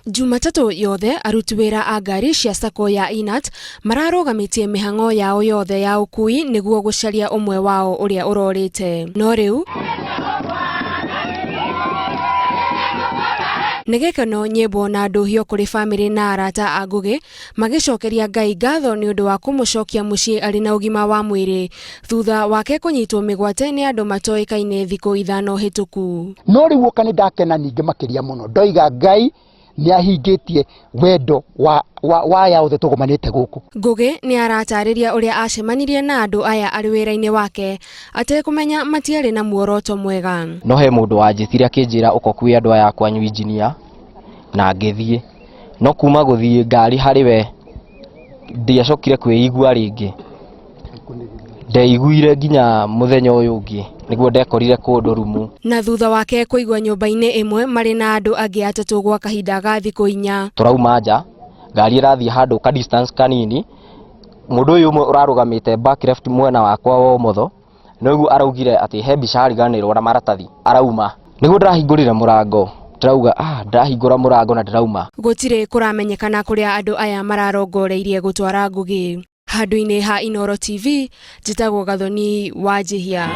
Jumatatũ yothe aruti wĩra a ngari cia sacco ya Inat mararũgamĩtie mĩhang'o yao yothe ya ũkui nĩguo gũcaria ũmwe wao ũrĩa ũrorĩte. No rĩu nĩ gĩkeno, nyĩmbo na ndũhio kũrĩ bamĩrĩ na arata a Ngũgĩ magĩcokeria Ngai ngatho nĩ ũndũ wa kũmũcokia mũciĩ arĩ na ũgima wa mwĩrĩ thutha wake kũnyitwo mĩgwate nĩ andũ matoĩkaine thikũ 5 hĩtũku. No rĩu ũka nĩ ndakena ningĩ makĩria mũno, ndoiga Ngai nĩ ahingĩtie wendo wa aya othe tũgomanĩte gũkũ. Ngũgĩ nĩ aratarĩria ũrĩa acemanirie na andũ aya arĩ wĩra-inĩ wake atekũmenya matiarĩ na muoroto mwega. No he mũndũ wanjĩtire akĩnjĩra ũka ũkue andũ aya kwanyu injinia, na ngĩthiĩ. No kuma gũthiĩ ngari harĩ we ndiacokire kwĩigua rĩngĩ. Ndeiguire nginya mũthenya ũyũ ũngĩ nĩguo ndekorire kũndũ rumu. Na thutha wake kũigua nyũmba-inĩ ĩmwe marĩ na andũ angĩ 3 gwa kahinda ga thikũ 4. Tũrauma nja, ngari ĩrathiĩ handũ ka distance kanini, mũndũ ũyũ ũmwe ũrarũgamĩte back left mwena wakwa wa ũmotho, nĩguo araugire atĩ he mbica ariganĩrwo na maratathi arauma. Nĩguo ndĩrahingũrire mũrango, ndĩrauga, ndĩrahingũra mũrango na ndĩrauma. Gũtirĩ kũramenyekana kũrĩa andũ aya mararongoreirie gũtwara Ngũgĩ. Handũ-inĩ ha Inooro TV, njĩtagwo Gathoni Wanjihia.